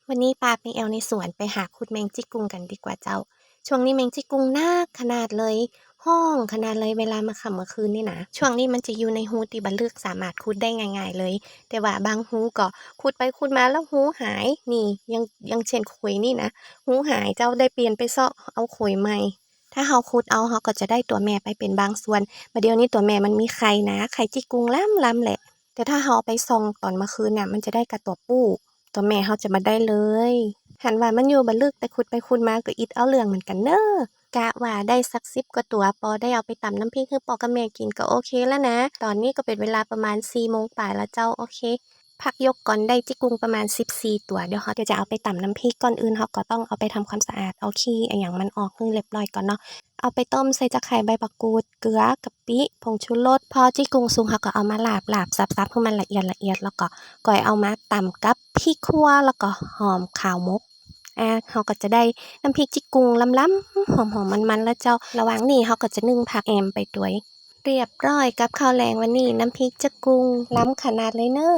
ວັນນີ້ປາແມ່ແອວໃນສວນໄປຫາຂຸດແມງຈິກກຸງກັນດີກວ່າເຈົ້າ. ຊ່ວງນີ້ແມງຈິກກຸງໜັກຂະໜາດເລີຍ, ຮ້ອງຂະໜາດເລີຍເວລາມື້ຄ່ຳມື້ຄືນນີ້ນະ. ຊ່ວງນີ້ມັນຈະຢູ່ໃນຮູທີ່ບໍ່ເລິກ, ສາມາດຂຸດໄດ້ງ່າຍໆເລີຍ, ແຕ່ວ່າບາງຮູກໍຂຸດໄປຂຸດມາແລ້ວຮູຫາຍ. ນີ້ ຢ່າງ ຢ່າງເຊັ່ນຂຸຍນີ້ນະ, ຮູຫາຍ, ເຈົ້າໄດ້ປ່ຽນໄປເຊາະເອົາຂຸຍໃໝ່. ຖ້າເຮົາຂຸດເອົາ ເຮົາກໍຈະໄດ້ຕົວແມ່ໄປເປັນບາງສ່ວນ. ບາດດຽວນີ້ຕົວແມ່ມັນມີໄຂ່ນະ, ໄຂ່ຈິກກຸງລຳໆແຫຼະ. ແຕ່ຖ້າເຮົາເອົາໄປສ່ອງຕອນມື້ຄືນນະ ມັນຈະໄດ້ກະຕົວຜູ້, ຕົວແມ່ເຮົາຈະບໍ່ໄດ້ເລີຍ. ຫັ້ນວ່າມັນຢູ່ບໍ່ເລິກ, ແຕ່ຂຸດໄປຂຸດມາກໍອິດເອົາເລື່ອງເໝືອນກັນເນີ. ກະວ່າໄດ້ສັກສິບກວ່າຕົວ, ພໍໄດ້ເອົາໄປຕຳນ້ຳພິກໃຫ້ພໍ່ກັບແມ່ກິນກໍໂອເຄແລ້ວນະ. ຕອນນີ້ກໍເປັນເວລາປະມານສີ່ໂມງປາຍແລ້ວເຈົ້າ. ໂອເຄ ພັກຍົກກ່ອນ, ໄດ້ຈິກກຸງປະມານສິບສີ່ຕົວ. ດຽວເຮົາຈະເອົາໄປຕຳນ້ຳພິກ. ກ່ອນອື່ນເຮົາກໍຕ້ອງເອົາໄປທຳຄວາມສະອາດ ເອົາຂີ້ອີ່ຫຍັງມັນອອກໃຫ້ຮຽບຮ້ອຍກ່ອນເນາະ. ເອົາໄປຕົ້ມໃສ່ຕະໄຄ, ໃບບັກກູດ, ເກືອ, ກະປິ, ຜົງຊູລົດ. ພໍຈິກກຸງສຸກເຮົາກໍເອົາມາລາບ, ລາບສັບໆໃຫ້ມັນລະອຽດລະອຽດ, ແລ້ວກໍ ກໍເອົາມາຕຳກັບພິກຂົ້ວ ແລ້ວກໍຫອມຂາວໝົກ. ອາ ເຮົາກໍຈະໄດ້ນ້ຳພິກຈິກກຸງລຳໆ ຫອມໆ ມັນໆແລ້ວເຈົ້າ. ລະຫວ່າງນີ້ເຮົາກໍຈະໜຶ້ງຜັກແອມໄປດ້ວຍ. ຮຽບຮ້ອຍກັບເຂົ້າແລງວັນນີ້, ນ້ຳພິກຈິກກຸງລຳຂະໜາດເລີຍເນີ.